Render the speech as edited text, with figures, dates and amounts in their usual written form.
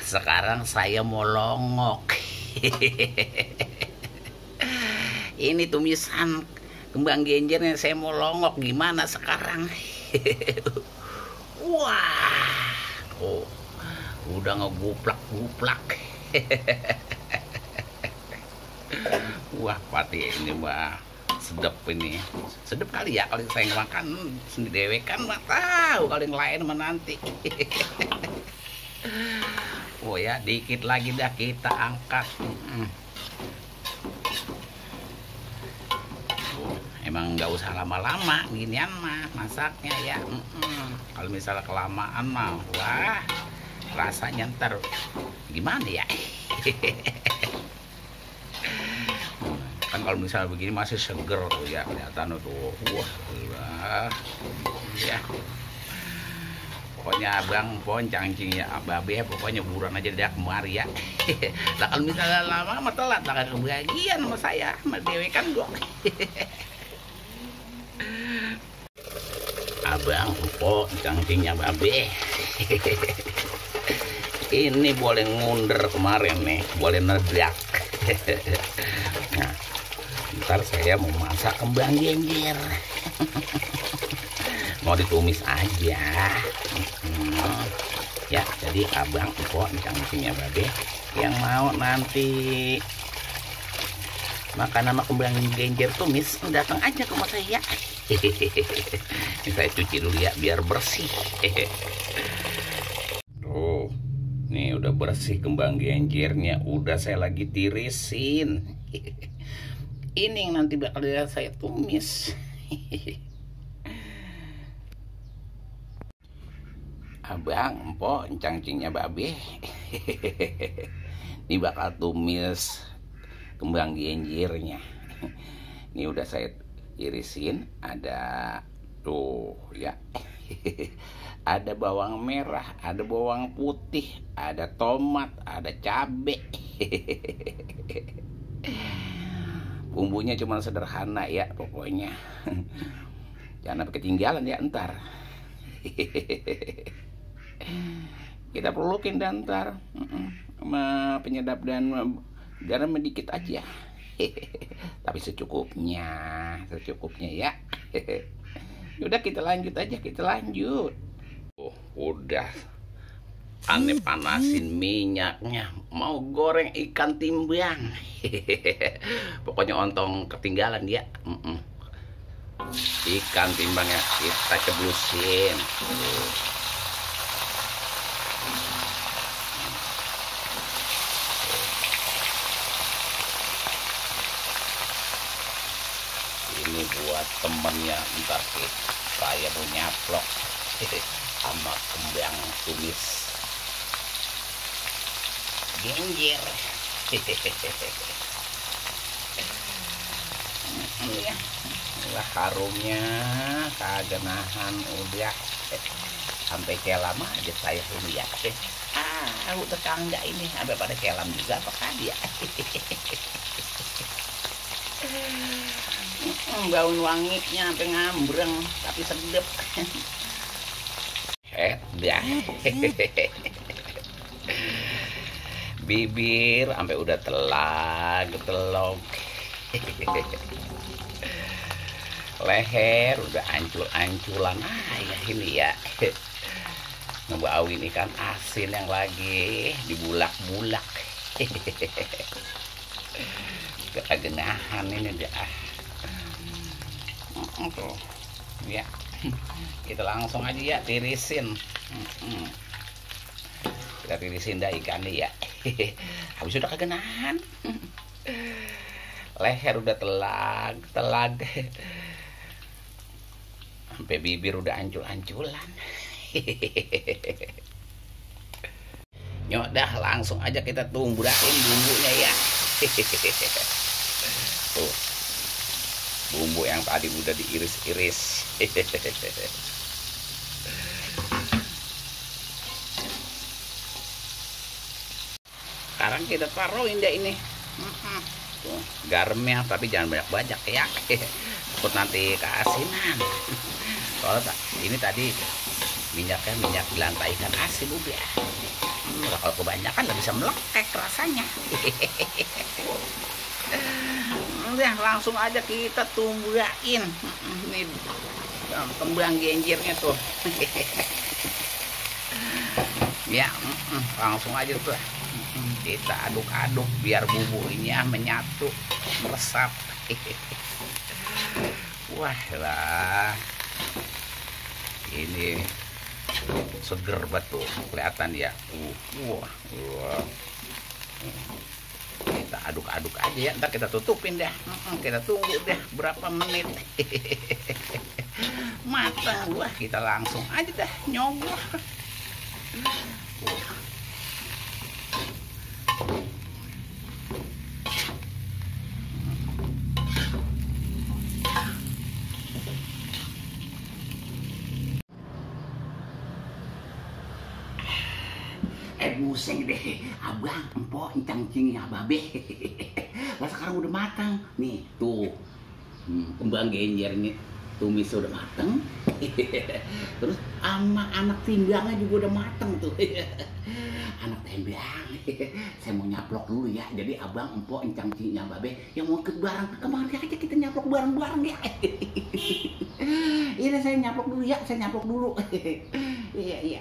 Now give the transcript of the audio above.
Sekarang saya mau longok. Ini tumisan kembang genjernya saya mau longok gimana sekarang? Wah, oh, udah ngeguplak-guplak. Wah, pati ini mah sedep ini. Sedep kali ya kalau saya makan sendiri kan mah tahu kalau yang lain mah nanti. Oh ya, dikit lagi dah kita angkat. Emang nggak usah lama-lama ginian mah masaknya ya. Kalau misalnya kelamaan mah, wah rasanya ntar gimana ya? Kan kalau misalnya begini masih seger tuh ya, kelihatan tuh. Wah, ya. Pokoknya abang poncangcing ya, babe pokoknya buruan aja dah kemari ya. Lah kalau misalnya lama mah telat lah kebagian sama saya, sama dewe kan gua. Abang poncangcingnya babe. Ini boleh ngunder kemarin nih, boleh nedak. Nah, ntar saya mau masak kembang genjer. Mau ditumis aja. Ya, jadi abang empok cangcingnya babe yang mau nanti makan sama kembang genjer tumis, datang aja ke rumah saya. Ini saya cuci dulu ya biar bersih. Tuh, nih udah bersih kembang genjernya, udah saya lagi tirisin. Ini yang nanti bakal saya tumis. Abang, empok, cangcingnya babe. Ini bakal tumis kembang genjernya. Ini udah saya irisin, ada tuh ya. Ada bawang merah, ada bawang putih, ada tomat, ada cabe. Bumbunya cuma sederhana ya pokoknya. Jangan sampai ketinggalan ya ntar. Kita perlukin dan ntar sama penyedap dan garam sedikit aja. Tapi secukupnya ya. Udah kita lanjut aja, kita lanjut. Oh, udah aneh panasin minyaknya, mau goreng ikan timbang. Pokoknya ontong ketinggalan ya. Ikan timbangnya kita ceblusin. Ini buat temennya, ntar saya mau nyaplok sama kembang tumis genjer. Lah harumnya kagak nahan, udah sampai kelam aja saya ini ya. Tetangga ini sampai pada kelam juga apa kan ya. Daun wanginya sampai ngambreng tapi sedep. Dah. Bibir sampai udah telog. Leher udah ancul-anculan ya ini ya. Ngebauin ikan asin yang lagi dibulak-bulak. Kegenahan ini dah. Ya, kita langsung aja ya tirisin. Kita tirisin dah ikannya ya. Habis udah kegenahan. Leher udah telag. Sampai bibir udah ancul-anculan. Nyok dah langsung aja kita tumbrakin bumbunya ya. Tuh, bumbu yang tadi udah diiris-iris. Sekarang kita taruhin deh ini. Tuh, garamnya tapi jangan banyak-banyak ya. Takut nanti keasinan. Soalnya ini tadi minyak di lantai ikan asin udah. Kalau kebanyakan nggak bisa melekek rasanya. Udah langsung aja kita tumbuhin. Nih kembang genjernya tuh. Ya, langsung aja tuh. Kita aduk-aduk biar bumbunya menyatu, meresap. Wah lah, ini seger betul kelihatan ya. Wah. Kita aduk-aduk aja ya, ntar kita tutupin dah. Kita tunggu deh berapa menit. Matang. Wah, kita langsung aja dah nyogok. Pusing deh, abang, empok, cangcingnya babe. Lah sekarang udah matang. Nih, tuh. Kembang genjer ini tumis udah matang. Terus sama anak timbangnya juga udah matang tuh. Anak timbang. Saya mau nyaplok dulu ya. Jadi abang, empok, cangcingnya babe yang mau ikut bareng. Kemarin aja kita nyaplok bareng-bareng ya. Ini saya nyaplok dulu ya, saya nyaplok dulu. Iya.